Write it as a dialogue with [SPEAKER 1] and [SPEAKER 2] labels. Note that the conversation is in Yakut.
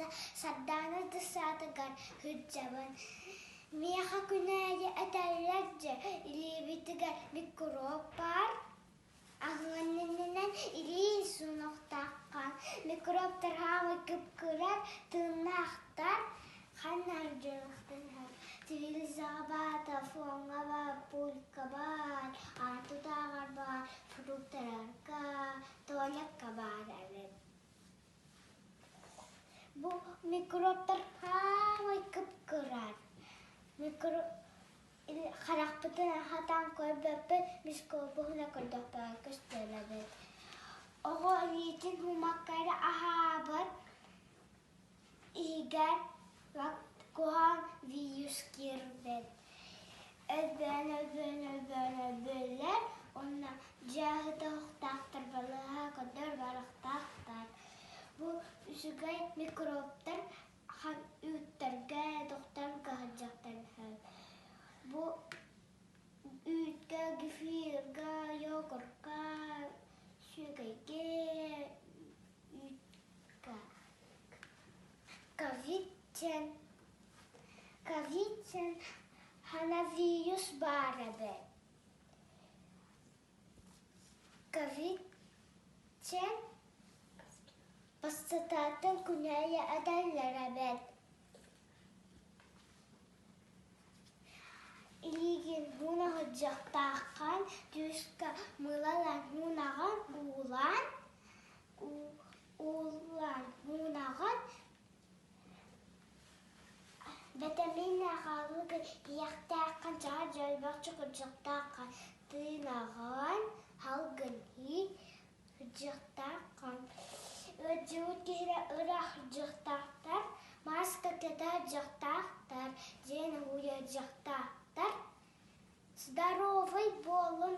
[SPEAKER 1] кылааска Сардаана десаатыгар сылдьабын. Миэхэ күнээйи этэллэр дьэ, илиибитигэр микроб баар, аһыан иннинэн илии суунуохтааххын, микробтар хаамай кып-кырар, тыыннаахтар, ханна дьарыктанар телевизорга баар, телефоҥҥа баар, пультка баар, аан тутааҕар баар, фрукталарга, туалекка баар эбит. Бу микробтар хаамай кып-кырар. Микро харахпытын хатаан көрбөппүт, микробуһуна көрдөхпүнэ көстөр эбит. Оҕо илиитин уумакка эрэ аһаабат, иһигэр куһаҕан вирус киирбэт. Өлбөөн, өлбөөн, өлбөөн өлбөллөр уонна дьааһыта оһохтоохтор, балыыһа көрдөр барыахтаахтар. Бу үчүгэй микробтар үүттэргэ тохтоон кыһалдьыахтарын сөп. Бу үүткэ, кефиргэ, йогурка, сүөгэйгэ, үүткэ. Ковидтэн Ковидтэн ханавирус баар эбит. Ковидтэн бастатаатын күнээйи этэллэр эбит. Илиигин ууна сылдьыахтааххын, түөскэ мыылалаан уунаҕын, уулаан, уулаан уунаҕын, бэтэмиин хаалыыга иһиэхтээххин, чаҕа дьөлбөхчө кырдьыктааххын, тыынаҕын, халгын ии, Сылдьыахтааххын. Ыалдьыбыт киһилэр ыраах сылдьыахтаахтар, мааска кэтэ сылдьыахтаахтар, дьиэни уйа сылдьыахтаахтар. Здоровый буолун!